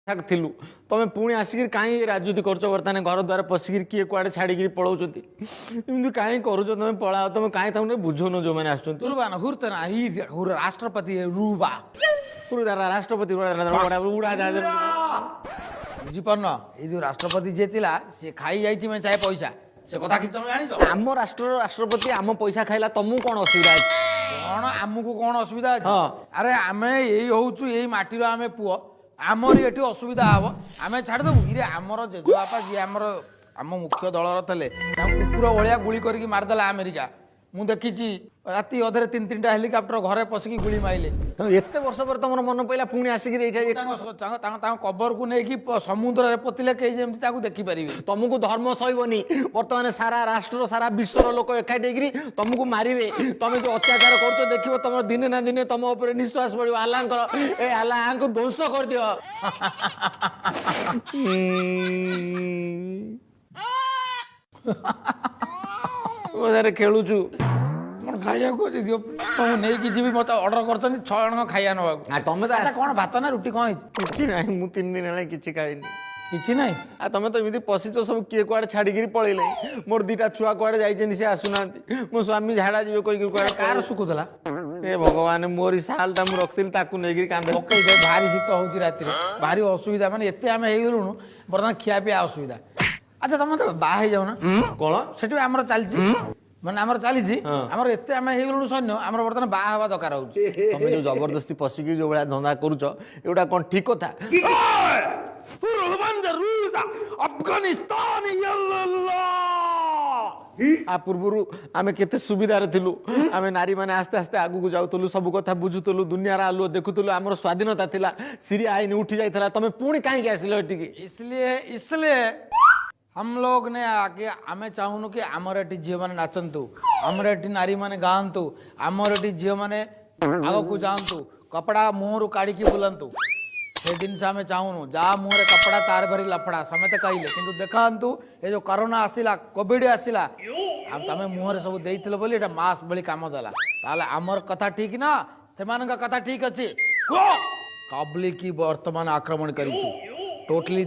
ଠାକ୍ ଥିଲୁ। ତମେ ପୁଣି ଆସିକିରି କାହିଁ ଏ ରାଜୁତି କରୁଛ? ବର୍ତ୍ତମାନ ଘର ଦ୍ୱାର ପଶିକିରି କିଏ କୁଆଡ଼େ ଛାଡ଼ିକିରି ପଳାଉଛନ୍ତି। ଏମିତି କାହିଁ କରୁଛ? ତମେ ପଳାଅ। ତମେ କାହିଁ ତାଙ୍କୁ ଟିକେ ବୁଝଉନ ଯୋଉମାନେ ଆସୁଛନ୍ତି? ରୁବା ନା ହୁରତେ ନା ଇ ରାଷ୍ଟ୍ରପତି ରୁବା। ରାଷ୍ଟ୍ରପତି ଉଡ଼ାଜାହାଜ। ବୁଝିପାରୁନ, ଏଇ ଯୋଉ ରାଷ୍ଟ୍ରପତି ଯିଏ ଥିଲା, ସିଏ ଖାଇ ଯାଇଛି ମେଞ୍ଚାଏ ପଇସା। ସେ କଥା କିଛି ତମେ ଜାଣିଛ? ଆମ ରାଷ୍ଟ୍ରର ରାଷ୍ଟ୍ରପତି ଆମ ପଇସା ଖାଇଲା, ତମକୁ କ'ଣ ଅସୁବିଧା ଅଛି? କଣ ଆମକୁ କଣ ଅସୁବିଧା ଅଛି? ହଁ। ଆରେ, ଆମେ ଏଇ ହଉଛୁ, ଏଇ ମାଟିର ଆମେ ପୁଅ। ଆମର ଏଠି ଅସୁବିଧା ହବ, ଆମେ ଛାଡ଼ିଦେବୁ? ଇରେ, ଆମର ଜେଜେବାପା ଯିଏ ଆମର ଆମ ମୁଖ୍ୟ ଦଳର ଥିଲେ, ତାଙ୍କୁ କୁକୁର ଭଳିଆ ଗୁଳି କରିକି ମାରିଦେଲା ଆମେରିକା। ମୁଁ ଦେଖିଛି, ରାତି ଅଧରେ ତିନି ତିନିଟା ହେଲିକପ୍ଟର ଘରେ ପଶିକି ଗୁଳି ମାଇଲେ। ତ ଏତେ ବର୍ଷ ପରେ ତମର ମନେ ପଇଲା ପୁଣି ଆସିକିରି ଏଇଟା? ତାଙ୍କ କବରକୁ ନେଇକି ସମୁଦ୍ରରେ ପୋତିଲେ, କେହି ଯେମିତି ତାକୁ ଦେଖିପାରିବେ। ତମକୁ ଧର୍ମ ସହିବନି। ବର୍ତ୍ତମାନ ସାରା ରାଷ୍ଟ୍ର, ସାରା ବିଶ୍ୱର ଲୋକ ଏକାଠି ହେଇକିରି ତମକୁ ମାରିବେ। ତମେ ଯୋଉ ଅତ୍ୟାଚାର କରୁଛ, ଦେଖିବ ତମର ଦିନେ ନା ଦିନେ ତମ ଉପରେ ନିଶ୍ୱାସ ପଡିବ ଆଲ୍ଲାଙ୍କର। ଏ ଆଲ୍ଲା, ଆଙ୍କୁ ଧ୍ୱଂସ କରିଦିଅ। ମଜାରେ ଖେଳୁଛୁ। କଣ ଖାଇବାକୁ ଅଛି ଦିଅ, ମୁଁ ନେଇକି ଯିବି। ମତେ ଅର୍ଡର କରିଛନ୍ତି 6 ଜଣଙ୍କ ଖାଇବା ନେବାକୁ। ଆ ତମେ ତ ଆଚ୍ଛା, କଣ ଭାତ ନା ରୁଟି, କଣ ହେଇଛି? କିଛି ନାହିଁ। ମୁଁ 3 ଦିନ ହେଲାଣି କିଛି ଖାଇନି। କିଛି ନାହିଁ? ଆଉ ତମେ ତ ଏମିତି ପଶିଛ, ସବୁ କିଏ କୁଆଡେ ଛାଡିକିରି ପଳେଇଲେ। ମୋର ଦିଟା ଛୁଆ କୁଆଡେ ଯାଇଛନ୍ତି, ସେ ଆସୁନାହାନ୍ତି। ମୋ ସ୍ୱାମୀ ଝାଡା ଯିବେ କହିକି କୁଆଡେ। କାହାର ଶୁଖୁଥିଲା? ଏ ଭଗବାନ, ମୋରି ଶାଲଟା ମୁଁ ରଖିଥିଲି, ତାକୁ ନେଇକିରି କାନ୍ଦ ପକେଇ ଦେ। ଭାରି ଶୀତ ହଉଛି ରାତିରେ, ଭାରି ଅସୁବିଧା। ମାନେ ଏତେ ଆମେ ହେଇଗଲୁଣୁ, ବର୍ତ୍ତମାନ ଖିଆ ପିଆ ଅସୁବିଧା। ଆଚ୍ଛା, ତମେ ତ ବାହା ହେଇଯାଉନ। କଣ? ସେଠି ବି ଆମର ଚାଲିଛି, ମାନେ ଆମର ଚାଲିଛି। ଆମର ଏତେ ଆମେ ହେଇଗଲୁଣୁ ସୈନ୍ୟ, ଆମର ବର୍ତ୍ତମାନ ବାହା ହେବା ଦରକାର ହଉଛି। ତମେ ଯୋଉ ଜବରଦସ୍ତି ପଶିକି ଯୋଉ ଭଳିଆ ଧନ୍ଦା କରୁଛ, ଏଗୁଡ଼ା କଣ ଠିକ କଥା? ଆଫଗାନିସ୍ତାନ। ଆ ପୂର୍ବରୁ ଆମେ କେତେ ସୁବିଧାରେ ଥିଲୁ। ଆମେ ନାରୀମାନେ ଆସ୍ତେ ଆସ୍ତେ ଆଗକୁ ଯାଉଥିଲୁ, ସବୁ କଥା ବୁଝୁଥିଲୁ, ଦୁନିଆର ଆଲୁଅ ଦେଖୁଥିଲୁ, ଆମର ସ୍ୱାଧୀନତା ଥିଲା, ସିରିଆ ଆଇନ ଉଠି ଯାଇଥିଲା। ତମେ ପୁଣି କାହିଁକି ଆସିଲ ଏଠିକି? इसलिए इसलिए हम लोग ने आगे ଆମେ ଚାହୁଁନୁ କି ଆମର ଏଠି ଝିଅମାନେ ନାଚନ୍ତୁ, ଆମର ଏଠି ନାରୀମାନେ ଗାଆନ୍ତୁ, ଆମର ଏଠି ଝିଅମାନେ ଆଗକୁ ଯାଆନ୍ତୁ, କପଡ଼ା ମୁହଁରୁ କାଢ଼ିକି ବୁଲନ୍ତୁ। ସେ ଜିନିଷ ଆମେ ଚାହୁଁନୁ। ଯାହା ମୁହଁରେ କପଡ଼ା, ତାର ଭାରି ଲଫଡ଼ା, ସମସ୍ତେ କହିଲେ। କିନ୍ତୁ ଦେଖନ୍ତୁ, ଏ ଯୋଉ କରୋନା ଆସିଲା, କୋଭିଡ ଆସିଲା, ଆଉ ତମେ ମୁହଁରେ ସବୁ ଦେଇଥିଲ ବୋଲି ଏଇଟା ମାସ୍କ ଭଳି କାମ ଦେଲା। ତାହେଲେ ଆମର କଥା ଠିକ ନା ସେମାନଙ୍କ କଥା ଠିକ ଅଛି? କାବୁଲି କି ବର୍ତ୍ତମାନ ଆକ୍ରମଣ କରିଛି ଟୋଟାଲି।